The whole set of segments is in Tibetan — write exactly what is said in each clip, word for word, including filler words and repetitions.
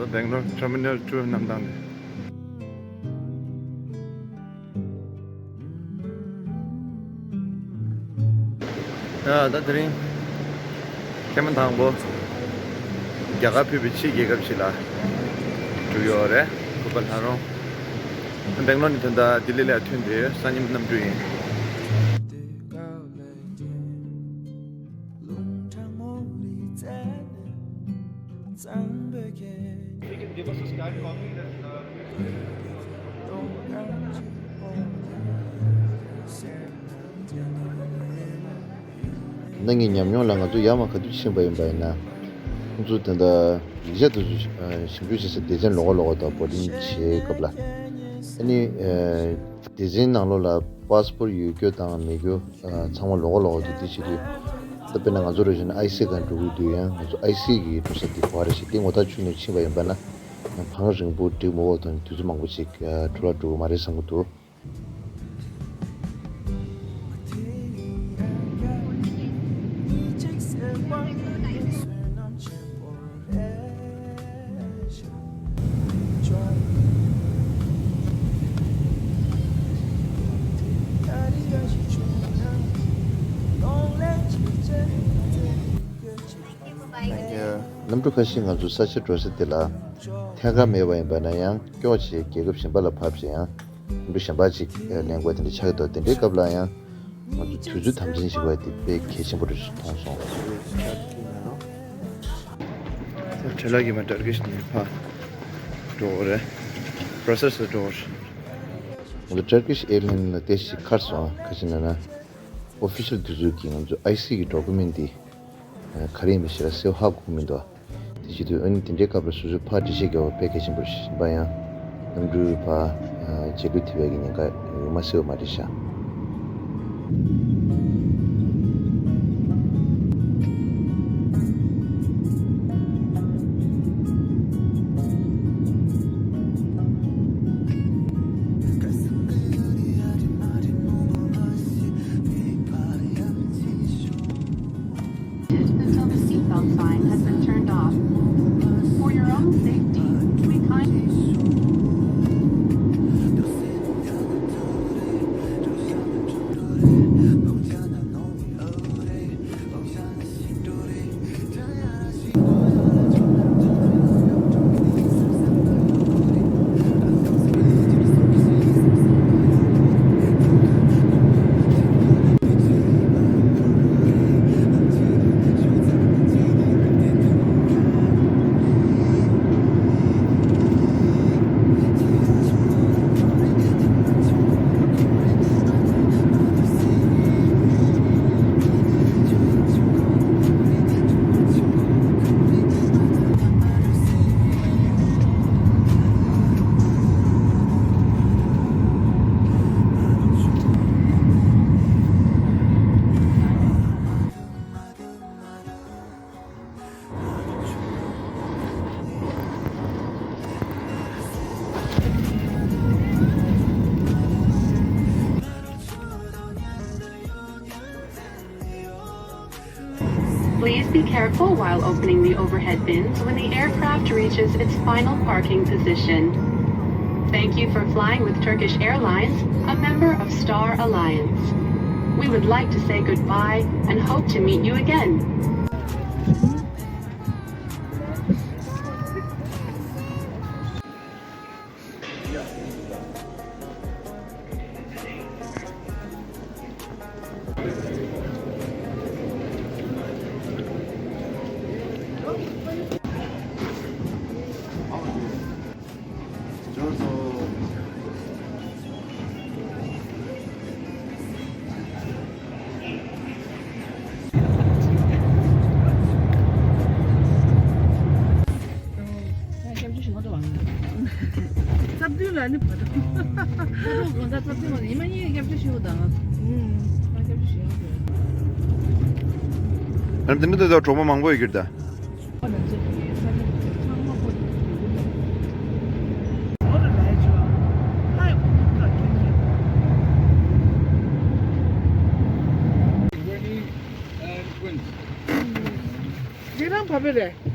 Bangalore Terminal two གནམ་ཐང་ནས། ཡ་ད་དེ་རིང་ཐེངས་མ་དང་པོ་རྒྱ་གར་ཕེབས་པའི་ཕྱིའི་རྒྱལ་ཁབ་ཞིག་ལ་འགྲོ་གི་ཡོད་རེད། ཁུ་པ་ལྷ་རོང་། སྦེང་ལོར་ནས་ད་ལྟ་ལྡི་ལི་ལ་ཐོན་བསྡད་ཡོད། སང་ཉིན་གནམ་གྲུ་ཡིན། ད་ངའི་ཉམས་མྱོང་ལ་ང་ཚོ་ཡར་མར་ག་དུས་ཕྱིན་པ་ཡིན་པ་ཡིན་ན། ཁོང་ཚོ་ད་ལྟ་ཡིག་ཆ་དེ་ཚོ་ཞིབ་འཇུག་བྱེད་ས་སྡེ་ཚན་ལོགས་ཀ་ལོགས་ཀ་དང་བོ་ཊིང་བྱེད་སྐབས་ལ། ཨ་ནི་སྡེ་ཚན་ནང་ལོགས་ལ་པཱ་སི་པོར་ཡོད་རྒྱུ་དང་མེད་རྒྱུ་ཚང་མ་ལོགས་ཀ་ལོགས་ཀ་དེ་དེ་བྱེད་དུས། ད་དཔེར་ན་ང་ཚོ་རེ་བཞིན་ཨའི་སི་སྒང་འགྲོ་གི་འདུག་ཡང་ང་ཚོ་ཨའི་སི་གི་འགྲོ་ས་དེ་ག་པར་རེད་ཤག་དེ་ངོ་ཐག་ཆོད་ནས་ཕྱིན་པ་ཡིན་པ་ན། ཡང་བང་རིང་པོ་འགྲིག་མ་འོག་དང་དུས་ཚོད་མང་པོ་ཞིག་འཕྲོ་བརླག་འགྲོ་གི་མ་རེད་བསམ་གྱི་འདུག་གནམ་གྲུ་ཁ་ཤས་ང་ཚོ་ས་ཆ་འགྲོ་ས་དེ་ལ་ཐད་ཀར་མེད་པ་ཡིན་པ་ན་ཡང་སྐྱོག་བྱས་རྒྱལ་ཁབ་གཞན་པ་ལ་ཕབ་བྱས་ཡང་། འདུ་གཞན་པ་ཅིག་ལེན་དགོས་དེ་འདྲ་ཆགས་ཀྱི་འདུག་དེ་འདྲའི་སྐབས་ལ་ཡང་ང་ཚོ་དུས་ཚོད་དམ་འཛིན་བྱེད་དགོས་དེ་དཔེ་གལ་ཆེན་པོ་རེད་ཞེས་མཐོང་སོང་། བྲེལ་བ་གིས་མ་ཊར་ཀིཤ་ནས་ཕར་འགྲོ་དགོས་རེད། བྷར་སེལ་སི་ལ་འགྲོ་དགོས་རེད། ང་ཚོ་ཊར་ཀིཤ་ཨེར་ལའིན་ལ་ཏོག་ཙམ་ཁར་སོང་། ག་ཅི་ན་ན་ཨོ་ཕི་ཤལ་དུས་ཚོད་ཀྱི་ང་ཚོ་ཨའི་སི་གི་ཌོ་ཀུ་མེན་ཊི་འདི་ག་རེ་ཡིན་པ་ཞེ་དྲག་གསལ་པོ་ཧ་གོ་གི་མི་འདུག་དེ་བྱེད་དུས་ཨ་ནི་དེ་འདྲའི་སྐབས་ལ་སོ་སོའི་ཕར་འགྲེལ་བཤད་རྒྱག་པ་དཔེ་གལ་ཆེན་པོ་རེད་ཤག་ཡིན་པ་ཡང་གནམ་གྲུའི་ཕར་རྗེས་ལུས་ཐེབས་ཡག་གི་ཉེན་ཁ་ཡོད་མ་སྲིད་པ་མ་རེད་ཤག Until the seatbelt sign has been turned off. For your own safety, we kindly Please be careful while opening the overhead bins when the aircraft reaches its final parking position. Thank you for flying with Turkish Airlines, a member of Star Alliance. We would like to say goodbye and hope to meet you again. རྩ་བདུན་ལ་ནི་བ་དང་། རྩ་བདུན་གང་ཟག་རྩ་བདུན་ལ་ཉི་མ་གཉིས་སྐྱབས་བཅོལ་ཞུ་དང་། ཨུམ། སྐྱབས་བཅོལ་ཞུ་ཡོང་དགོས། ཨ་ནི་དེ་འདྲ་དེ་དག་གྲོགས་པོ་མང་པོ་ཡོད་ཀྱི་རེད་ད། ཁྱེད་རང་བབས་པ་རེད།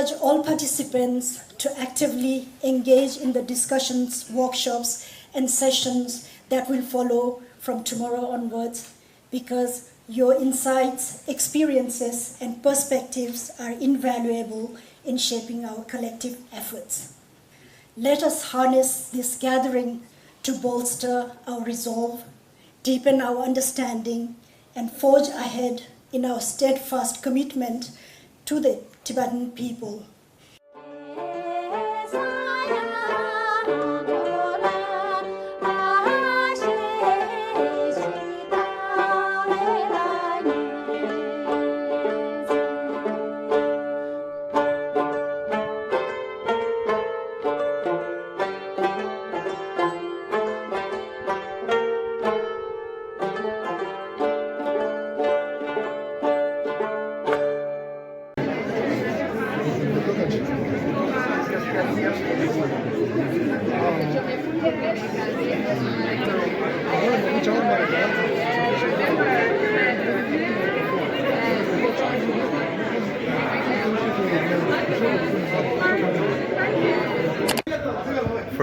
Urge all participants to actively engage in the discussions, workshops, and sessions that will follow from tomorrow onwards, because your insights, experiences, and perspectives are invaluable in shaping our collective efforts. Let us harness this gathering to bolster our resolve, deepen our understanding, and forge ahead in our steadfast commitment to the Tibetan people.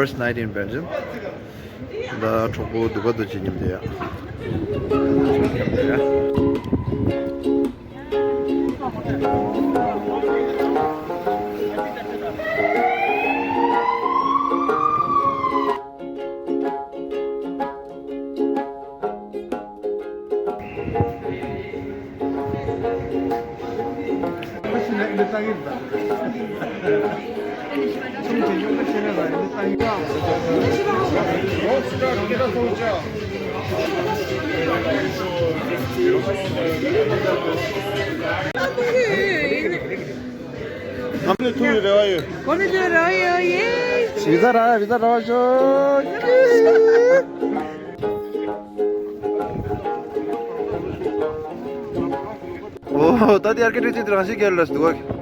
First night in Belgium. ད་གྲོགས་པོ་འདུག་ག་འདུག་ཅིག་མཉམ་དུ་ཡ། ང་ཚོས་ཐུག་པའི་རེ་བ་ཡོད། ཁོ་ནི་ཚོའི་རེ་བ་ཡོད་ཡེ། བི་ཛ་རག་བི་ཛ་རག་ཤོག་ཨོ་ད་དེ་ཨར་ཀེ་ཊེག་ཅར་དེ་རང་བཞིན་གྱི་ལ་སྡུག་ག